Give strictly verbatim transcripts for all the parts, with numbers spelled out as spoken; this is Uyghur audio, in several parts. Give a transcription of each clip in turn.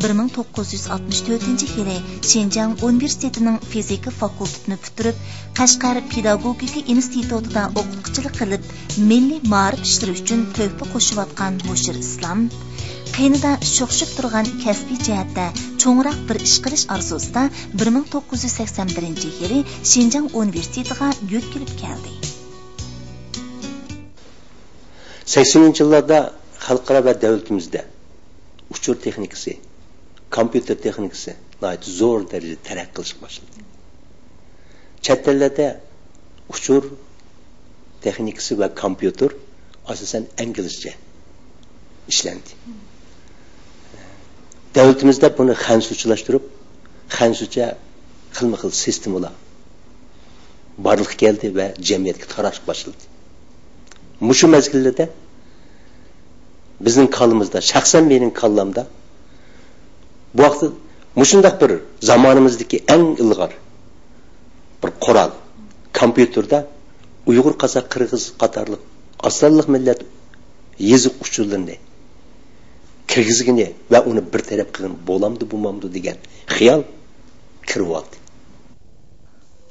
بىر مىڭ توققۇز يۈز ئاتمىش تۆتىنچى يىلى شىنجاڭ ئۇنىۋېرسىتېتىنىڭ فىزىكا فاكۇلتېتىنى پۈتتۈرۈپ، قەشقەر پېداگوگىكا ئىنستىتۇتىدا ئوقۇتقۇچىلىق قىلىپ، مىللىي مائارىپ ئىشلىرى ئۈچۈن تۆھپە قوشۇۋاتقان ھوشۇر ئىسلام، قېينىدا شوخشۇپ تۇرغان كەسپىي جەھەتتە چوڭراق بىر ئىش قىلىش ئارزۇسىدا بىر مىڭ توققۇز يۈز سەكسەن بىرىنچى يىلى شىنجاڭ ئۇنىۋېرسىتېتىغا يۆتكىلىپ كەلدى. سەكسىنىنچى يىللاردا خەلقئارا ۋە دۆلىتىمىزدە ئۇچۇر تېخنىكىسى، كومپيۇتېر تېخنىكىسى ناھايىتى زور دەرىجىدە تەرەققىي قىلىشقا باشلىدى. چەت ئەللەردە ئۇچۇر تېخنىكىسى ۋە كومپيۇتېر ئاساسەن ئىنگلىزچە ئىشلەندى. دۆلىتىمىزدە بۇنى خەنزۇچىلاشتۇرۇپ، خەنزۇچە خىلمۇ خىل سىستېمىلار بارلىققا كەلدى ۋە جەمئىيەتكە تاراشقا باشلىدى. مۇشۇ مەزگىللەردە بىزنىڭ كاللىمىزدا، شەخسەن مېنىڭ كاللامدا بۇ ۋاقىتتا مۇشۇنداق بىر زامانىمىزدىكى ئەڭ ئىلغار بىر قورال، كومپيۇتېردا ئۇيغۇر، قازاق، قىرغىز قاتارلىق ئاز سانلىق مىللەت يېزىق ئۇچۇرلىرىنى كىرگۈزگىنى ۋە ئۇنى بىر تەرەپ قىلغىنى بولامدۇ، بولمامدۇ دېگەن خىيال كىرىۋالدى.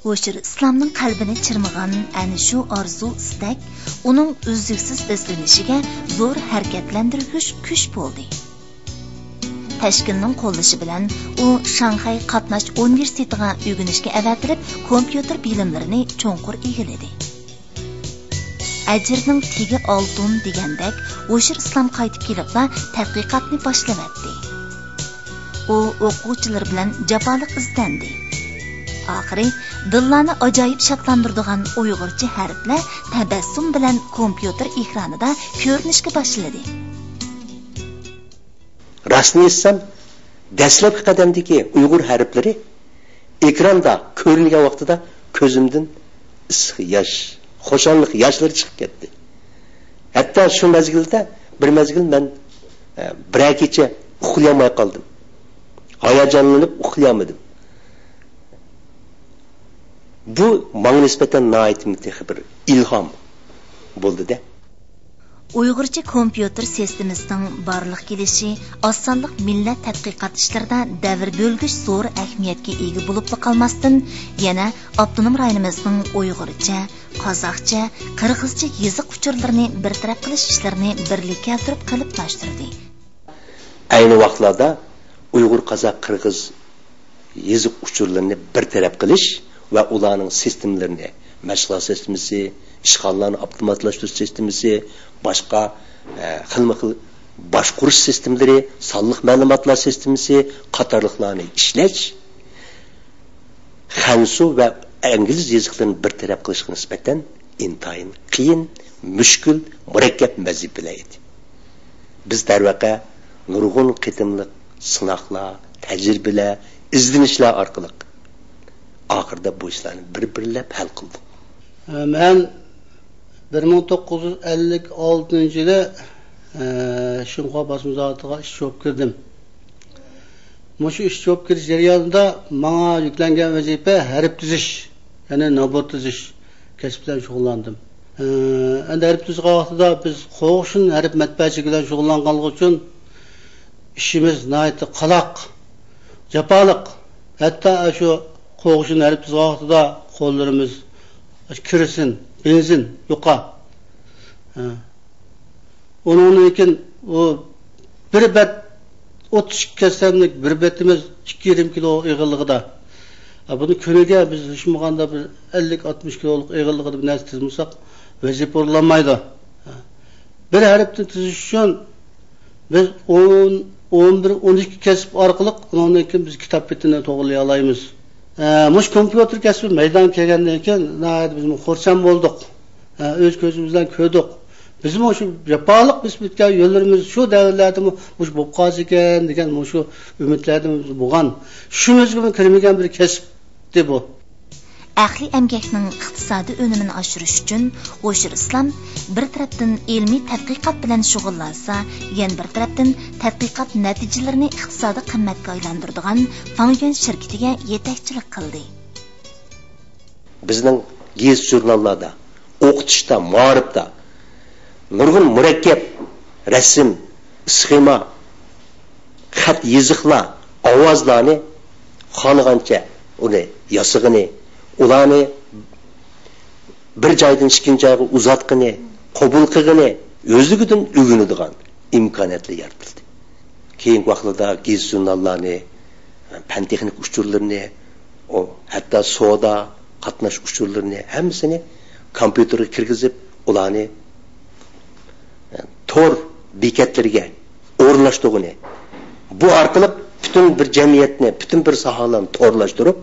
ھوشۇر ئىسلامنىڭ قەلبىنى چىرمىغان ئەنە شۇ ئارزۇ-ئىستەك ئۇنىڭ ئۈزلۈكسىز ئىزدىنىشىگە زور ھەرىكەتلەندۈرگۈچ كۈچ بولدى. تەشكىلنىڭ قوللىشى بىلەن ئۇ شاڭخەي قاتناش ئۇنىۋېرسىتېتىغا ئۆگىنىشكە ئەۋەتىلىپ، كومپيۇتېر بىلىملىرىنى چوڭقۇر ئىگىلىدى. ئەجرىنىڭ تېگى ئالتۇن دېگەندەك، ھوشۇر ئىسلام قايتىپ كېلىپلا تەتقىقاتنى باشلىۋەتتى. ئۇ ئوقۇغۇچىلىرى بىلەن جاپالىق ئىزدەندى. ئاخىرى دىللارنى ئاجايىپ شادلاندۇرىدىغان ئۇيغۇرچە ھەرپلەر تەبەسسۇم بىلەن كومپيۇتېر ئېكرانىدا كۆرۈنۈشكە باشلىدى. راستىنى ئېيتسام، دەسلەپكى قەدەمدىكى ئۇيغۇر ھەرپلىرى ئېكراندا كۆرۈنگەن ۋاقتىدا كۆزۈمدىن ئىسسىق ياش، خۇشاللىق ياشلىرى چىقىپ كەتتى. ھەتتا شۇ مەزگىلدە بىر مەزگىل مەن، ئە، بىرەر كېچە ئۇخلىيالماي قالدىم. ھاياجانلىنىپ ئۇخلىيالمىدىم. بۇ ماڭا نىسبەتەن ناھايىتى تېخى بىر ئىلھام بولدى-دە. ئۇيغۇرچە كومپيۇتېر سىستېمىسىنىڭ بارلىققا كېلىشى ئاز سانلىق مىللەت تەتقىقات ئىشلىرىدا دەۋر بۆلگۈچ زور ئەھمىيەتكە ئىگە بولۇپلا قالماستىن، يەنە ئاپتونوم رايونىمىزنىڭ ئۇيغۇرچە، قازاقچە، قىرغىزچە يېزىق ئۇچۇرلىرىنى بىر تەرەپ قىلىش ئىشلىرىنى بىرلىككە كەلتۈرۈپ قېلىپلاشتۇردى. ئەينى ۋاقىتلاردا ئۇيغۇر، قازاق، قىرغىز يېزىق ئۇچۇرلىرىنى بىر تەرەپ قىلىش ۋە ئۇلارنىڭ سىستېمىلىرىنى، مەشغۇلات سىستېمىسى، ئىشخانىلارنى ئاپتوماتلاشتۇرۇش سىستېمىسى، باشقا، ئە، خىلمۇ خىل باشقۇرۇش سىستېمىلىرى، سانلىق مەلۇماتلار سىستېمىسى قاتارلىقلارنى ئىشلەش خەنزۇ ۋە ئىنگلىز يېزىقلىرىنى بىر تەرەپ قىلىشقا نىسبەتەن ئىنتايىن قىيىن، مۈشكۈل، مۇرەككەپ ۋەزىپىلەر ئىدى. بىز دەرۋەقە نۇرغۇن قېتىملىق سىناقلار، تەجرىبىلەر، ئىزدىنىشلەر ئارقىلىق ئاخىرىدا بۇ ئىشلارنى بىر-بىرلەپ ھەل قىلدۇق. مەن بىر مىڭ توققۇز يۈز ئەللىك ئالتىنچى يىلى، ئە، شىنخۇا باسما زاۋۇتىغا ئىشچى بولۇپ كىردىم. مۇشۇ ئىشچى بولۇپ كىرىش جەريانىدا ماڭا يۈكلەنگەن ۋەزىپە ھەرپ تۈزۈش، يەنى نابۇر تۈزۈش كەسپى بىلەن شۇغۇللاندىم. ئە، ئەمدى ھەرپ تۈزگەن ۋاقتىدا بىز قوغۇشۇن ھەرپ مەتبەئەچىلىكى بىلەن شۇغۇللانغانلىقى ئۈچۈن ئىشىمىز ناھايىتى قالاق، جاپالىق. ھەتتا ئاشۇ قوغۇشۇن ھەرپ تۈزگەن ۋاقتىدا قوللىرىمىز كېروسىن، بېنزىن، يۇقا. ھە. ئۇنىڭدىن كېيىن ئۇ بىر بەت ئوتتۇز ئىككى كەسسەملىك بىر بېتىمىز ئىككى يېرىم كىلو ئېغىرلىقىدا. ھە، بۇنى كۈنىگە بىز ھېچ بولمىغاندا بىر ئەللىك ئاتمىش كىلولۇق ئېغىرلىقىدا بىر نەرسە تىزمىساق، ۋەزىپە ئورۇنلانمايدۇ. ھە. بىر ھەرپنى تىزىش ئۈچۈن بىز ئون، ئون بىر، ئون ئىككى كەسىپ ئارقىلىق ئۇنىڭدىن كېيىن بىز كىتاب بېتىنى توغرىلىيالايمىز. ئە، مۇشۇ كومپيۇتېر كەسپى مەيدانغا كەلگەندىن كېيىن ناھايىتى بىزمۇ خۇرسەن بولدۇق. ئە، ئۆز كۆزىمىز بىلەن كۆردۇق. بىزمۇ شۇ جاپالىق بېسىپ ئۆتكەن يوللىرىمىز شۇ دەۋرلەردىمۇ مۇشۇ بولۇپ قالسىكەن دېگەن مۇشۇ ئۈمىدلەردىمۇ بىز بولغان. چۈشىمىزگىمۇ كىرمىگەن بىر كەسىپتى بۇ. ئەقلىي ئەمگەكنىڭ ئىقتىسادىي ئۈنۈمىنى ئاشۇرۇش ئۈچۈن ھوشۇر ئىسلام بىر تەرەپتىن ئىلمىي تەتقىقات بىلەن شۇغۇللانسا، يەنە بىر تەرەپتىن تەتقىقات نەتىجىلىرىنى ئىقتىسادىي قىممەتكە ئايلاندۇرىدىغان فاڭيۈەن شىركىتىگە يېتەكچىلىك قىلدى. بىزنىڭ گېزىت-ژۇرناللاردا، ئوقۇتۇشتا، مائارىپتا نۇرغۇن مۇرەككەپ رەسىم، ئىسخېما، خەت يېزىقلار، ئاۋازلارنى خالىغانچە ئۇنى ياسىغىنى، ئۇلارنى بىر جايدىن ئىككىنچى جايغا ئۇزاتقىنى، قوبۇل قىلغىنى، ئۆزلۈكىدىن ئۆگىنىدىغان ئىمكانىيەتلەر يارىتىلدى. كېيىنكى ۋاقىتلاردا گېزىت-ژۇرناللارنى، پەن-تېخنىكا ئۇچۇرلىرىنى، ئۇ ھەتتا سودا قاتناش ئۇچۇرلىرىنى ھەممىسىنى كومپيۇتېرغا كىرگۈزۈپ، ئۇلارنى تور بېكەتلىرىگە ئورۇنلاشتۇرغىنى، بۇ ئارقىلىق پۈتۈن بىر جەمئىيەتنى، پۈتۈن بىر ساھەلەرنى تورلاشتۇرۇپ،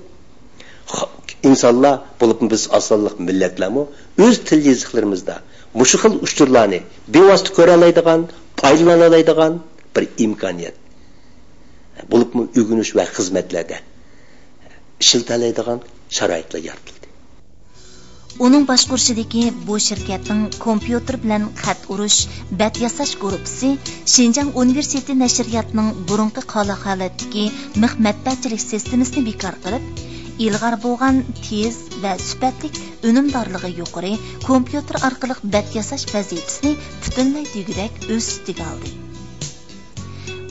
خ-، ئىنسانلار، بولۇپمۇ بىز ئاز سانلىق مىللەتلەرمۇ ئۆز تىل يېزىقلىرىمىزدا مۇشۇ خىل ئۇچۇرلارنى بىۋاسىتە كۆرەلەيدىغان، پايدىلىنالايدىغان بىر ئىمكانىيەت، بولۇپمۇ ئۆگىنىش ۋە خىزمەتلەردە ئىشلىتەلەيدىغان شارائىتلار يارىتىلدى. ئۇنىڭ باشقۇرۇشىدىكى بۇ شىركەتنىڭ كومپيۇتېر بىلەن خەت ئۇرۇش، بەت ياساش گۇرۇپپىسى شىنجاڭ ئۇنىۋېرسىتېتى نەشرىياتىنىڭ بۇرۇنقى قالاق ھالەتتىكى مىخ مەتبەئەچىلىك سىستېمىسىنى بىكار قىلىپ، ئىلغار بولغان تېز ۋە سۈپەتلىك، ئۈنۈمدارلىقى يۇقىرى كومپيۇتېر ئارقىلىق بەت ياساش ۋەزىپىسىنى پۈتۈنلەي دېگۈدەك ئۆز ئۈستىگە ئالدى.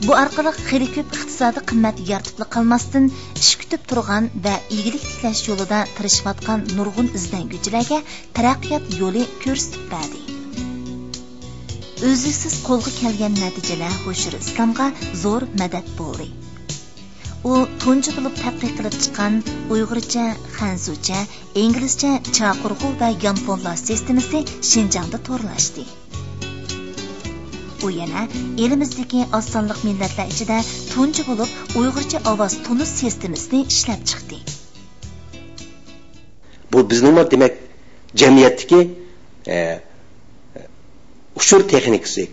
بۇ ئارقىلىق خېلى كۆپ ئىقتىسادىي قىممەت يارىتىپلا قالماستىن، ئىش كۈتۈپ تۇرغان ۋە ئىگىلىك تىكلەش يولىدا تىرىشىۋاتقان نۇرغۇن ئىزدەنگۈچىلەرگە تەرەققىيات يولى كۆرسىتىپ بەردى. ئۈزلۈكسىز قولغا كەلگەن نەتىجىلەر ھوشۇر ئىسلامغا زور مەدەت بولدى. ئۇ تۇنجى بولۇپ تەتقىق قىلىپ چىققان ئۇيغۇرچە، خەنزۇچە، ئىنگلىزچە چاقىرغۇ ۋە يانفونلار سىستېمىسى شىنجاڭدا تورلاشتى. ئۇ يەنە ئېلىمىزدىكى ئاز سانلىق مىللەتلەر ئىچىدە تۇنجى بولۇپ ئۇيغۇرچە ئاۋاز تونۇش سىستېمىسىنى ئىشلەپ چىقتى. بۇ بىزنىڭمۇ دېمەك جەمئىيەتتىكى ئۇچۇر تېخنىكىسى،